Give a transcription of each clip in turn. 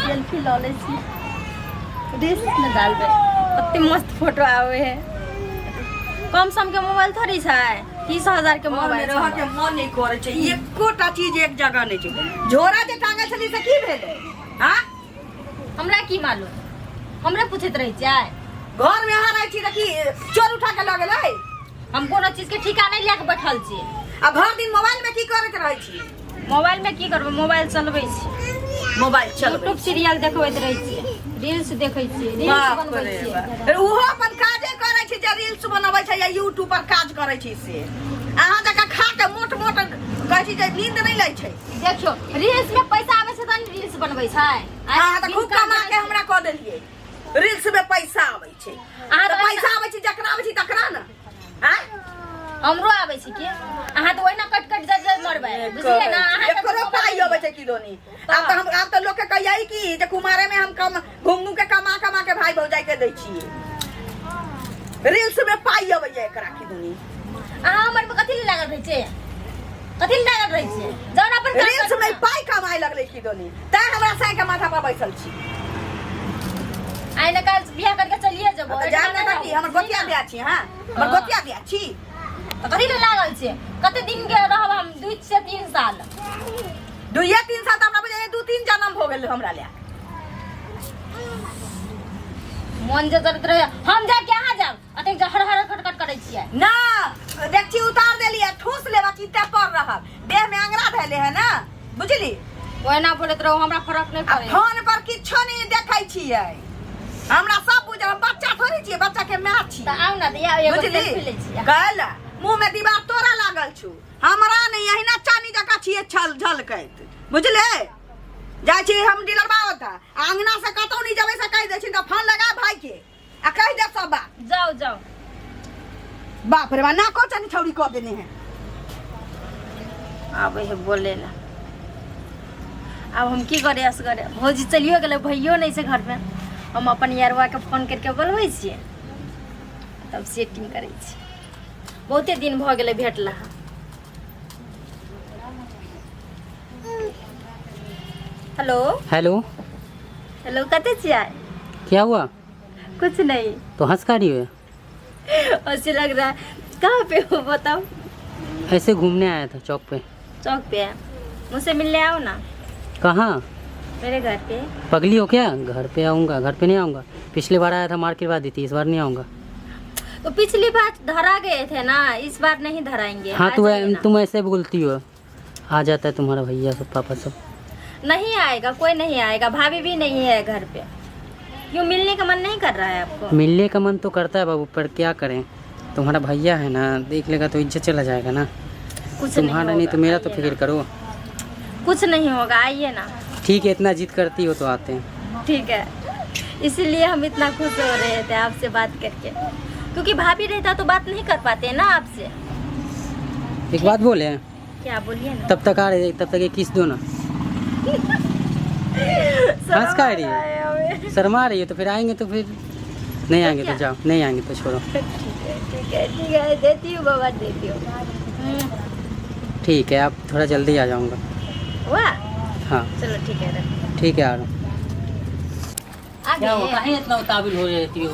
Selfie लऽ लै छी, रील्स में डालबै, कते मस्त फोटो आबै है। कम सम के मोबाइल थोड़ी छै, 30,000 के घरमे मोबाइल रहऽ छै। के मन नहि करै छै, एकोटा चीज एक जगह नहि छै। झोरा जे टांगल छली से की भेलै? हाँ? हमरा की मालूम, हमरे पूछैत रहै छियै। घरमे अहाँ रहै छी तऽ की चोर उठा के लऽ गेलै? हम कोनो चीज के ठीका नहि लए के बैठल छी। आ भरि दिन मोबाइल में की करैत रहै छी? मोबाइल में की करबै, मोबाइल चलबै छी। मोबाइल चलबै? यूट्यूब सीरियल देखबैत रहै छियै, रील्स देखै छियै, रील्स बाप बनबै रे छियै। बाप। ओहो अपन काजे करै छै जे रील्स बनबै छै या यूट्यूब पर काज करै छै, से अहाँ जकाँ खा के मोट मोट कहै छी जे नींद नहि लै छै। देखियौ, रील्स में पैसा आबै छै तहन रील्स बनबै छै। अहाँ तऽ खूब कमा के हमरा कऽ देलियै। रील्स में पैसा आबै छै? अहाँ तऽ तऽ पैसा आबै छै जकरा आबै छै तकरा ने, आँय? हमरो आबै छै की? अहाँ तऽ ओहिना कटि कटि जाइ जाइ मरबै, बुझलियै ने? अहाँ तऽ एकरो पाइ अबै छै की दोनी? आब तऽ हम, आब तऽ लोक के कहियै की जे कुमारे में हम कम घूम घूम के कमा कमा के भाई भौजाई के दै छियै। रील्स में पाइ अबैया एकरा की दोनी? अहाँ हमर में कथी लए लागल रहै छै? कथी लए लागल रहै छै? जाउ ने अपन काम रील्स करू में ने। पाइ कमाए लगलै की दोनी, तैं हमरा साँय के माथा पर बैसल छी। आइ ने काल्हि बियाह करके चलिए जेबो। तऽ जान ने की हमर गोतिया दिया छी? हाँ, हमर गोतिया दिया छी। तऽ कथी लए लागल छै? कते दिन के रहब हम? 2 से 3 साल। 2-3 साल तऽ हमरा बुझाइए 2-3 जन्म हो गेल हमरा ले। मन जे दर्द रहे, हम जायब कि अहाँ जायब? अतेक जे हर हर खटखट करै छियै। ना देखছি, उतार देलियै, ठूस लेबा चित्ते पर रहब। देह में अंगरा धैले है ना, बुझली? ओहिना बोलैत रहू, हमरा फरक नहि आ पड़ै। फोन पर किछो नहीं देखै छियै, हमरा सब बुझल। हम बच्चा थोड़ी छियै, बच्चा के माय छी। तऽ आउ ने तऽ एगो बुझली? सेल्फी लै छियै। कहल मुंह में दीवार तोरा लागल छु, हमरा नहीं। अहिना चानी जकाँ छियै छल झलकैत, बुझले? जाइ छी हम डीलरबा ओतऽ, आ अंगना से कतौ नहीं जेबै से कहि दै छी। तऽ फोन लगा भाई के आ कहि दे सब बात। जाउ जाउ। बाप रे बा, नाको चनी छौड़ी कऽ देने है। आबै है बोले ला। आब हम की करे असगरे? भौजी चलियो गेलै, भैयो नहि छै घरमे। हम अपन यारवाके फोन करिके बोलबै छियै, तब सेटिंग करै छियै। बहुते दिन भऽ गेलै भेटला। हेलो। हेलो। हेलो, कतऽ छियै? क्या हुआ? कुछ नहीं। तो हंस का रही हो? ऐसे लग रहा है। कहाँ पे हो, बताओ? ऐसे घूमने आया था चौक पे। चौक पे है? मुझसे मिलने आओ ना। कहाँ? मेरे घर पे। पगली हो क्या? घर पे आऊँगा? घर पे नहीं आऊँगा। पिछली बार आया था, मार गिरवा दी थी, इस बार नहीं आऊँगा। तो पिछली बार धरा गए थे ना, इस बार नहीं धराएंगे। हाँ। आ तो जाइए ना। तुम ऐसे बोलती हो, आ जाता है तुम्हारा भैया सब, पापा सब। नहीं आएगा, कोई नहीं आएगा, भाभी भी नहीं है घर पे। क्यों, मिलने का मन नहीं कर रहा है आपको? मिलने का मन तो करता है बाबू, पर क्या करें, तुम्हारा भैया है ना, देख लेगा तो इज्जत चला जाएगा ना। कुछ तुम्हारा नहीं नहीं तो होगा, मेरा तो आइए फिक्र ना। करो। कुछ नहीं होगा, आइए ना। ठीक है, इतना जिद करती हो तो आते हैं। ठीक है, इसीलिए हम इतना खुश हो रहे थे आपसे बात करके, क्योंकि भाभी रहता तो बात नहीं कर पाते ना आपसे। एक बात बोले? क्या, बोलिए ना। तब तक आ रहे, तब तक एक किस दो ना। हंस का रही है? शर्मा रही है? तो फिर आएंगे तो फिर नहीं आएंगे तो क्या? जाओ, नहीं आएंगे तो छोड़ो। ठीक है, ठीक है, ठीक है, देती हूँ बाबा, देती हूँ। ठीक है, आप थोड़ा जल्दी आ जाऊंगा। वाह। हाँ। चलो ठीक है, रखो। ठीक है, आ रहा हूँ। आ क्या हुआ? गए? काहे इतना उतावल हो रहती हो,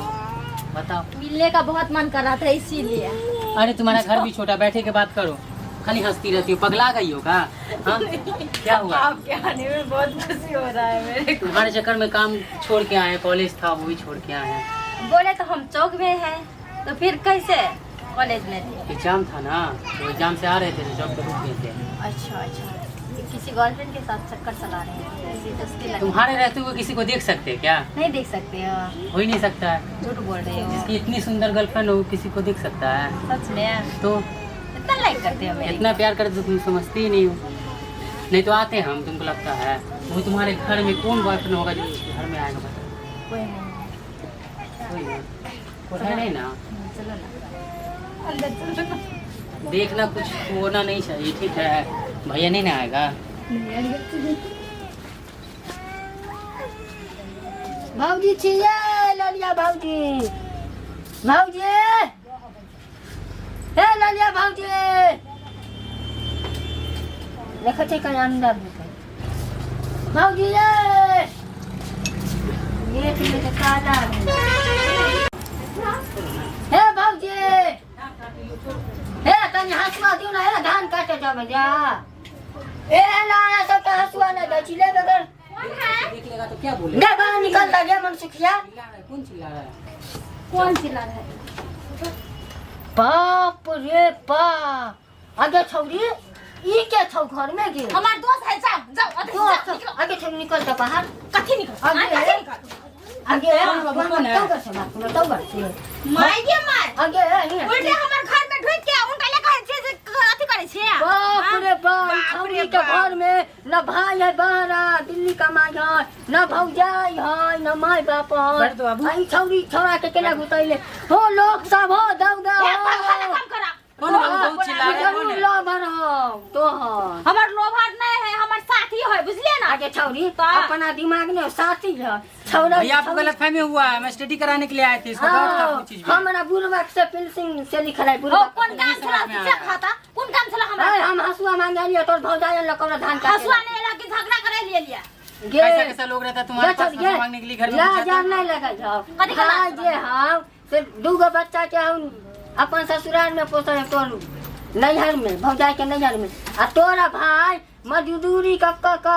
बताओ? मिलने का बहुत मन कर रहा था, इसीलिए। अरे, तुम्हारा घर भी छोटा, बैठे के बात करो। खाली हंसती रहती हो। पगला गई हो का? हाँ, क्या हुआ? आपके आने में बहुत खुशी हो रहा है मेरे। तुम्हारे चक्कर में काम छोड़ के आए, कॉलेज था वो भी छोड़ के आए हैं। बोले तो हम चौक में है, तो फिर कैसे कॉलेज में थे? एग्जाम था ना, तो एग्जाम से आ रहे थे तो जॉब पे रुक गए थे। अच्छा, किसी गर्लफ्रेंड के साथ चक्कर चला रहे हैं, किसी दोस्ती लग तुम्हारे रहते हुए किसी को देख सकते हैं क्या? नहीं देख सकते हो। हो ही नहीं सकता है। झूठ बोल रहे हो। जिसकी इतनी सुंदर गर्लफ्रेंड हो, वो किसी को देख सकता है? सच में? तो। इतना लाइक करते हो मेरे? इतना प्यार करते तो तुम समझती ही नहीं हो। नहीं तो आते हम, तुमको लगता है? वो तुम्हारे घर में कौन बॉयफ्रेंड होगा जो घर में आएगा, बताओ? कोई नहीं। कोई नहीं, कोई है नहीं ना। चलो ना, अंदर चलो ना। देखना, कुछ होना नहीं चाहिए, ठीक है? भैया नहीं ना आएगा। भौजी छियै ललिया भौजी, भौजी, हे ललिया भौजी, देखै छै कहीं अंदर हेतै। भौजी ये। दादा हे भौजी हे तनी हंसुआ दियो ना हे धान काटे जाबे जा ए ना सब तो हंसुआ ना दै छी ले बगैर देख लेगा तो क्या बोलेगा दे बाहर निकलता गे मन सुखिया चिल्ला रहा है कौन चिल्ला रहा है कौन चिल्ला रहा है बाप रे बाप आगे छौरी ई के छौ घर में गे हमार दोस्त है जाओ जाओ अभी दोस्त जाओ निकलो आगे छौरी निकल त बाहर कथी निकलो आगे आगे निकलो आगे कौन बाबू, कौन है? तो कर से बात तो कर से माय गे माय आगे हे उल्टे हमर घर में ढुक के उनका ले कहै छै जे अथी करै छै बाप रे बाप बाप छौरी रे के बाप। घर में न भाई है बाहरा दिल्ली कमाई है न भौजाई है न माय बाप है बैठ दो बाबू। आई छौरी छौरा के केना घुसैले हो लोग सब हो दौगा ए, हल्ला कम करा कौन बाबू बहुत चिल्ला रहा है कौन जरूर है लोभर हो तोहर हमर लोभर नहीं है हमर साथी है बुझलिए ना आगे छौरी का? अपना दिमाग ने साथी है छौरा भैया आपको गलतफहमी हुआ है मैं स्टडी कराने के लिए आए थे इसको डाउट था हाँ, कुछ चीज में हमरा बुढ़वा से पेंसिल से लिखल है ओ बुढ़वा कोन काम नहीं छला समझ में से आया। खाता कोन काम छला हमरा अरे हम हंसुआ मांगे लिए तोर भौजाई लग कौनो धान काटे हसुआ नहीं ला के झगड़ा करे लिए लिया गे कैसा कैसा लोग रहता है तुम्हारे पास गे हंसुआ मांगने के लिए घर में ला घुस जाते जा हैं? नहीं लगा जाओ कथी के भाई लाज जे हम से दूगो बच्चा के हम अपन ससुराल में पोसल तोर नैहर में भौजाई के नैहर में आ तोरा भाई मजदूरी क क क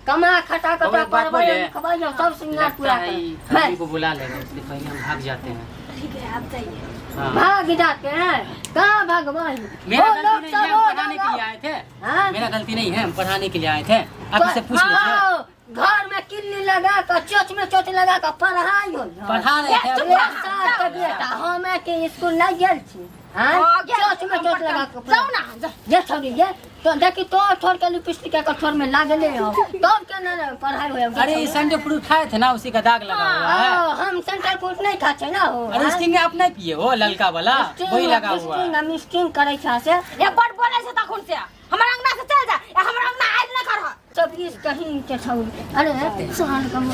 कमा खटा और क एक बात पढ़बै बोले? लिखबै सब श्रृंगार लगता पूरा है कर ये मैं सब्जी को बुला लेगा इसलिए पहले हम भाग जाते हैं ठीक है आप जाइए हाँ। भाग जाते हैं कहाँ भगवान मेरा ओ गलती लोग नहीं सब है हम हो पढ़ाने के लिए आए थे हाँ? मेरा गलती नहीं है हम पढ़ाने के लिए आए थे आप इससे पूछ लीजिए हाँ, घर में किल्ली लगा कर चोच में चोच लगा कर पढ़ाई हो पढ़ा रहे थे एक साल के बेटा हमें के स्कूल नहीं गेल छी हाँ? हाँ, गेल चोच में चोच लगा कर जाओ ना जाओ जे छोड़ी जे तो देखी तो छोड़ के लिपस्टिक के कठोर में लागले हो तब के ना पढ़ाई हो अरे ये संडे फ्रूट खाए थे ना उसी का दाग लगा हुआ है हाँ, हम सेंटर फ्रूट नहीं खाते ना हो अरे स्टिंग आप नहीं पिए हो ललका वाला वही लगा हुआ है हम स्टिंग करे छा से ए बड़ बोले छै तखन से हमर अंगना से चल जा ए हमर अंगना आइल न कर सब इस कहीं के छौ अरे सोहन कम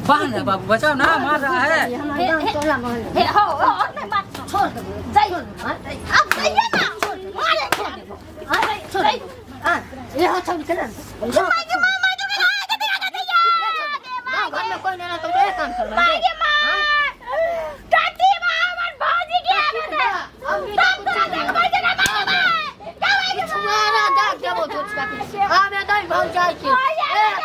बांध है बाबू बचाओ ना मार रहा है हमारे गांव टोला मोहल्ला हे हो हो और नहीं बात छोड़ दो जाइए हाँ? अब जाइए ना मारे छोड़ दो हाँ? छोड़ दो हाँ, ये हो छौ के ना माय के माय माय के माय के गाँव घर में कोई नहीं रहता तो एक काम कर माय के माय चाची मां हमर भौजी के आगे दे तब तोरा देखबै जे ना माय माय के छुआरा दाग देबो छोट का आमे दई भौजाई के ए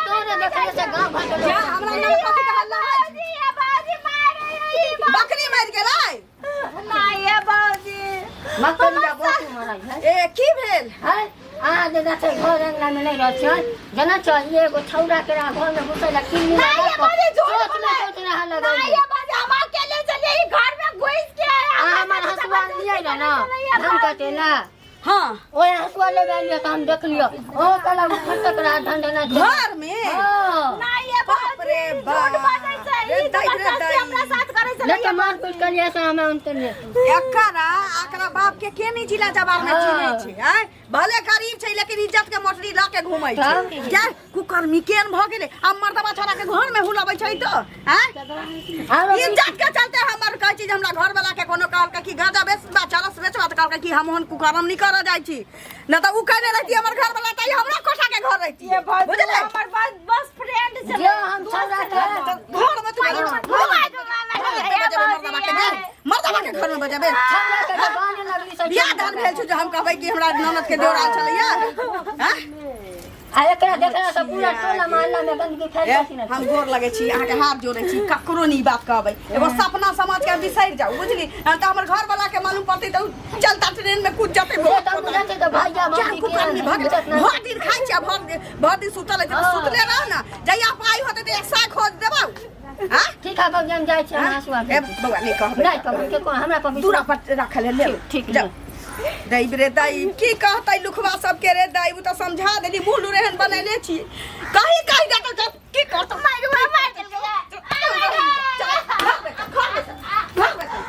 तोरे देखले से गाँव घर के जा लोग हमरा लग कथी के हल्ला है भौजी ये भौजी मारे ई बकरी मरि गेलै नहीं ये भौजी मकई जा बहुत मारै है ए की भेल है अहाँ जे छै घर अंगना में नहीं रहै छै जेना छै एगो छौड़ा के घर में घुसै ला किल्ली नहीं ये भौजी झूठ चोट में बोले चोट रहा लगै नहीं ये भौजी हम अकेले चलिए ई घर में घुस के अहाँ हमर हंसुआ लियै ने ना धान कटेला हाँ ओए हंसुआ ले लियै तऽ हम देखलियै ओ कहला ओ फटक रहा ढंढना छै घर में हाँ नहीं ये बाप रे भौजी झूठ बाप। बाजै छै रे ई दाइ, रे जबरदस्ती दाइ। हमरा साथ करै छै लेकिन मार पीट करियै से हमे उनते ले एकरा एकरा बाप के के नहीं जिला जवाब में हाँ। चिन्है छै आँय भले गरीब छै लेकिन इज्जत के मोटरी लऽ के घूमै छै तब? क्या कुकर्मी केहन भऽ गेलै आ मर्दबा छोड़ा के घर में हुलबै छै तऽ आँय आरो इज्जत के चलते हमर कहै छी जे हमरा घर वाला के कोनो कहलकै कि गांजा बेचबा चरस बेचबा तऽ कहलकै कि हम ओहन कुकर्म नहीं करऽ जाइ छी न तऽ उ कहने रहती हमर घर वाला तऽ हमरा कोठा के घर रहती ये भौजी बुझलै हमर बस बस फ्रेंड छै जे हम छौड़ा के घर में तू घर में बजेबै मर्दबा के ने मर्दबा के घर में बजेबै छौड़ा के जे बाने लगली से बियाह दान भेल छै जे हम कहबै कि हमरा ननद के देवर आयल छलैया हैं? आ एकरा देखला से पूरा टोला मोहल्ला में गंदगी फैल ए, जाइ छै ने हम गोर लगै छी अहाँके हाथ जोड़ै छी ककरो नहीं बात कहबै एगो सपना समझ के बिसरि जाउ बुझली आ तऽ हमर घर वाला के मालूम पड़तै तऽ उ चलता ट्रेन में कूद जेतै से तऽ बुझै छै तऽ भैया क्या भौजी कुकर्मी के भऽ गेलै बुझत नहि। भरि दिन खाइ छी आ भरि दिन सुतल रहै छी तऽ हँ। सुतले रह ने जहिया पाइ होतै तऽ एक सए खोज देबौ हाँ ठीक है भौजी हम जाइ छी हम हँसुआ ए बौआ नहीं कहबै नहि कहबै के कोन हमरा पर दूरा पर राखल है ले ठीक, जाउ दैब रे दैब की कहतै लुखबा सबके रे दैब तऽ समझा देली मुँह लुरेहन बनेले छी कहीं कहीं जाकर की करतौ माय गे माय।